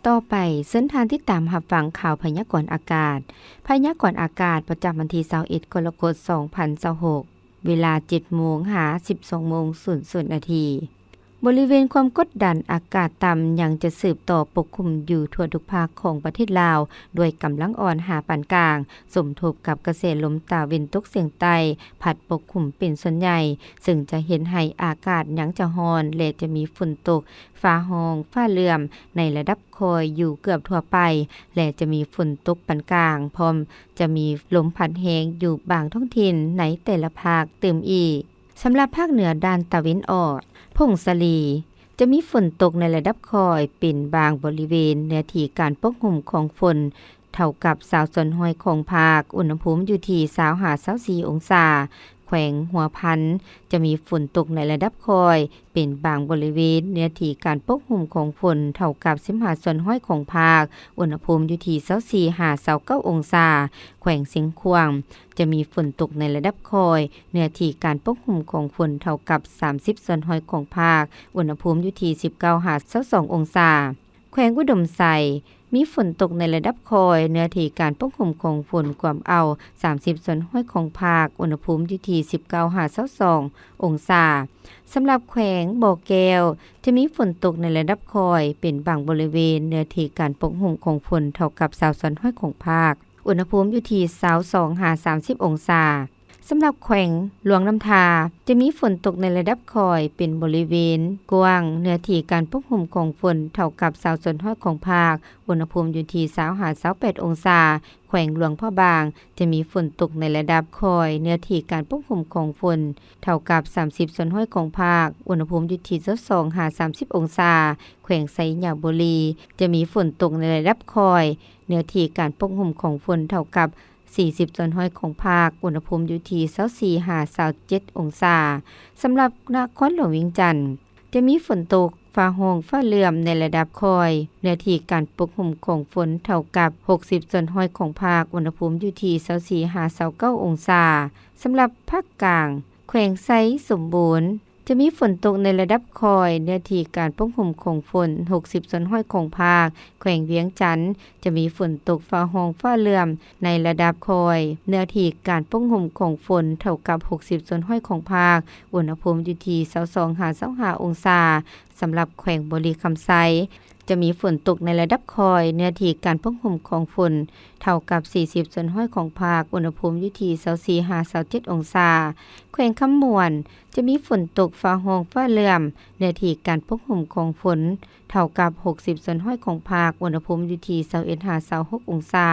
ຕໍ່ໄປ, ເຊີນທ່ານຕິດຕາມຮັບຟັງຂ່າວພະຍາກອນອາກາດ. ພະຍາກອນອາກາດປະຈຳວັນທີຊາວເອັດ ກໍລະກົດ ສອງພັນຊາວຫົກ, ເວລາ ເຈັດໂມງ ຫາ ສິບສອງໂມງ ສູນນາທີ. ບໍລິເວນຄວາມກົດດັນອາກາດຕ່ຳຍັງຈະສືບຕໍ່ປົກຄຸມຢູ່ທົ່ວທຸກພາກຂອງປະເທດລາວ ດ້ວຍກຳລັງອ່ອນຫາປານກາງ, ສົມທົບກັບກະແສລົມຕາເວັນຕົກສຽງໃຕ້ ພັດປົກຄຸມເປັນສ່ວນໃຫຍ່, ເຊິ່ງຈະເຮັດໃຫ້ອາກາດຍັງຈະຮ້ອນ ແລະ ຈະມີຝົນຕົກ, ຟ້າຮ້ອງ, ຟ້າເຫຼື້ອມໃນລະດັບຄ່ອຍຢູ່ເກືອບທົ່ວໄປ ແລະ ຈະມີຝົນຕົກປານກາງ, ພ້ອມຈະມີລົມພັດແຮງຢູ່ບາງທ້ອງຖິ່ນໃນແຕ່ລະພາກຕື່ມອີກ. ສຳລັບພາກເໜືອດ້ານຕາເວັນອອກ, ຜົ້ງສາລີ, ຈະມີຝົນຕົກໃນລະດັບຄ່ອຍເປັນບາງບໍລິເວນ, ເນື້ອທີ່ການປົກຫຸ້ມຂອງຝົນເທົ່າກັບຊາວສ່ວນຮ້ອຍຂອງພາກ, ອຸນຫະພູມຢູ່ທີ່ຊາວຫາຊາວສີ່ອົງສາ. ແຂວງຫົວພັນ ຈະມີຝົນຕົກໃນລະດັບຄ່ອຍເປັນບາງບໍລິເວນ, ເນື້ອທີ່ການປົກຫຸ້ມຂອງຝົນເທົ່າກັບສິບຫ້າສ່ວນຮ້ອຍຂອງພາກ, ອຸນຫະພູມຢູ່ທີ່ຊາວສີ່ຫາຊາວເກົ້າອົງສາ. ແຂວງຊຽງຂວາງ ຈະມີຝົນຕົກໃນລະດັບຄ່ອຍ, ເນື້ອທີ່ການປົກຫຸ້ມຂອງຝົນເທົ່າກັບສາມສິບສ່ວນຮ້ອຍຂອງພາກ, ອຸນຫະພູມຢູ່ທີ່ສິບເກົ້າຫາຊາວສອງອົງສາ. ແຂວງອຸດົມໄຊ ມີຝົນຕົກໃນລະດັບຄ່ອຍ, ເນື້ອທີ່ການປົກຫຸ້ມຂອງຝົນກວມເອົາສາມສິບສ່ວນຮ້ອຍຂອງພາກ, ອຸນຫະພູມຢູ່ທີ່ສິບເກົ້າຫາຊາວສອງອົງສາ. ສຳລັບແຂວງບໍ່ແກ້ວ ຈະມີຝົນຕົກໃນລະດັບຄ່ອຍເປັນບາງບໍລິເວນ, ເນື້ອທີ່ການປົກຫຸ້ມຂອງຝົນເທົ່າກັບຊາວສ່ວນຮ້ອຍຂອງພາກ, ອຸນຫະພູມຢູ່ທີ່ຊາວສອງຫາສາມສິບອົງສາ. ສຳລັບແຂວງຫຼວງນ້ຳທາ ຈະມີຝົນຕົກໃນລະດັບຄ່ອຍເປັນບໍລິເວນກວ້າງ, ເນື້ອທີ່ການປົກຫຸ້ມຂອງຝົນເທົ່າກັບຊາວສ່ວນຮ້ອຍຂອງພາກ, ອຸນຫະພູມຢູ່ທີ່ຊາວຫາຊາວແປດອົງສາ. ແຂວງຫຼວງພະບາງ ຈະມີຝົນຕົກໃນລະດັບຄ່ອຍ, ເນື້ອທີ່ການປົກຫຸ້ມຂອງຝົນເທົ່າກັບສາມສິບສ່ວນຮ້ອຍຂອງພາກ, ອຸນຫະພູມຢູ່ທີ່ຊາວສອງຫາສາມສິບອົງສາ. ແຂວງໄຊຍະບູລີ ຈະມີຝົນຕົກໃນລະດັບຄ່ອຍ, ເນື້ອທີ່ການປົກຫຸ້ມຂອງຝົນເທົ່າກັບສີ່ສິບສ່ວນຮ້ອຍຂອງພາກ, ອຸນຫະພູມຢູ່ທີ່ຊາວສີ່ຫາຊາວເຈັດອົງສາ. ສຳລັບນະຄອນຫຼວງວຽງຈັນ ຈະມີຝົນຕົກ, ຟ້າຮ້ອງ, ຟ້າເຫຼື້ອມໃນລະດັບຄ່ອຍ, ເນື້ອທີ່ການປົກຫຸ້ມຂອງຝົນເທົ່າກັບຫົກສິບສ່ວນຮ້ອຍຂອງພາກ, ອຸນຫະພູມຢູ່ທີ່ຊາວສີ່ຫາຊາວເກົ້າອົງສາ. ສຳລັບພາກກາງ, ແຂວງໄຊສົມບູນ ຈະມີຝົນຕົກໃນລະດັບຄ່ອຍ, ເນື້ອທີ່ການປົກຫຸ້ມຂອງຝົນຫົກສິບສ່ວນຮ້ອຍຂອງພາກ. ແຂວງວຽງຈັນ ຈະມີຝົນຕົກ, ຟ້າຮ້ອງ, ຟ້າເຫຼື້ອມໃນລະດັບຄ່ອຍ, ເນື້ອທີ່ການປົກຫຸ້ມຂອງຝົນເທົ່າກັບຫົກສິບສ່ວນຮ້ອຍຂອງພາກ, ອຸນຫະພູມຢູ່ທີ່ຊາວສອງຫາຊາວຫ້າອົງສາ. ສຳລັບແຂວງບໍລິຄຳໄຊ ຈະມີຝົນຕົກໃນລະດັບຄ່ອຍ, ເນື້ອທີ່ການປົກຫຸ້ມຂອງຝົນເທົ່າກັບສີ່ສິບສ່ວນຮ້ອຍຂອງພາກ, ອຸນຫະພູມຢູ່ທີ່ຊາວສີ່ຫາຊາວເຈັດອົງສາ. ແຂວງຄຳມ່ວນ ຈະມີຝົນຕົກ, ຟ້າຮ້ອງ, ຟ້າເຫຼື້ອມ, ເນື້ອທີ່ການປົກຫຸ້ມຂອງຝົນເທົ່າກັບຫົກສິບສ່ວນຮ້ອຍຂອງພາກ, ອຸນຫະພູມຢູ່ທີ່ຊາວເອັດຫາຊາວຫົກອົງສາ.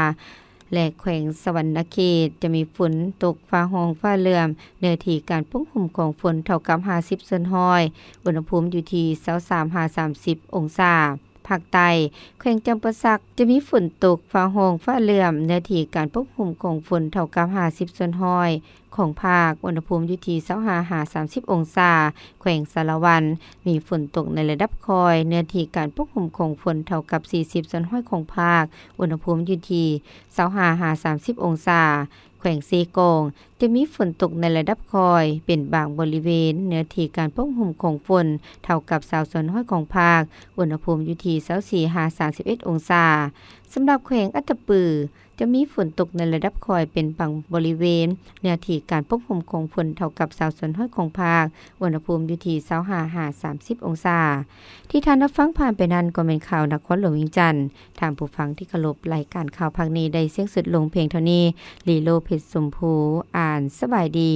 ແລະ ແຂວງສະຫວັນນະເຂດ ຈະມີຝົນຕົກ, ຟ້າຮ້ອງ, ຟ້າເຫຼື້ອມ, ເນື້ອທີ່ການປົກຫຸ້ມຂອງຝົນເທົ່າກັບຫ້າສິບສ່ວນຮ້ອຍ, ອຸນຫະພູມຢູ່ທີ່ຊາວສາມຫາສາມສິບອົງສາ. ພາກໃຕ້, ແຂວງຈຳປາສັກ ຈະມີຝົນຕົກ, ຟ້າຮ້ອງ, ຟ້າເຫຼື້ອມ, ເນື້ອທີ່ການປົກຫຸ້ມຂອງຝົນເທົ່າກັບຫ້າສິບສ່ວນຮ້ອຍຂອງພາກ, ອຸນຫະພູມຢູ່ທີ່ຊາວຫ້າຫາສາມສິບອົງສາ. ແຂວງສາລະວັນ ມີຝົນຕົກໃນລະດັບຄ່ອຍ, ເນື້ອທີ່ການປົກຫຸ້ມຂອງຝົນເທົ່າກັບສີ່ສິບສ່ວນຮ້ອຍຂອງພາກ, ອຸນຫະພູມຢູ່ທີ່ຊາວຫ້າຫາສາມສິບອົງສາ. ແຂວງເຊກອງ ຈະມີຝົນຕົກໃນລະດັບຄ່ອຍເປັນບາງບໍລິເວນ, ເນື້ອທີ່ການປົກຫຸ້ມຂອງຝົນເທົ່າກັບຊາວສ່ວນຮ້ອຍຂອງພາກ, ອຸນຫະພູມຢູ່ທີ່ຊາວສີ່ຫາສາມສິບເອັດອົງສາ. ສຳລັບແຂວງອັດຕະປື ຈະມີຝົນຕົກໃນລະດັບຄ່ອຍເປັນບາງບໍລິເວນ, ເນື້ອທີ່ການປົກຫຸ້ມຂອງຝົນເທົ່າກັບຊາວສ່ວນຮ້ອຍຂອງພາກ, ອຸນຫະພູມຢູ່ທີ່ຊາວຫ້າຫາສາມສິບອົງສາ. ທີ່ທ່ານຮັບຟັງຜ່ານໄປນັ້ນກໍແມ່ນຂ່າວນະຄອນຫຼວງວຽງຈັນ. ທ່ານຜູ້ຟັງທີ່ເຄົາລົບ, ລາຍການຂ່າວພາກນີ້ໄດ້ສິ້ນສຸດລົງພຽງເທົ່ານີ້. ລີໂລ ເພັດຊົມພູ ອານ. ສະບາຍດີ.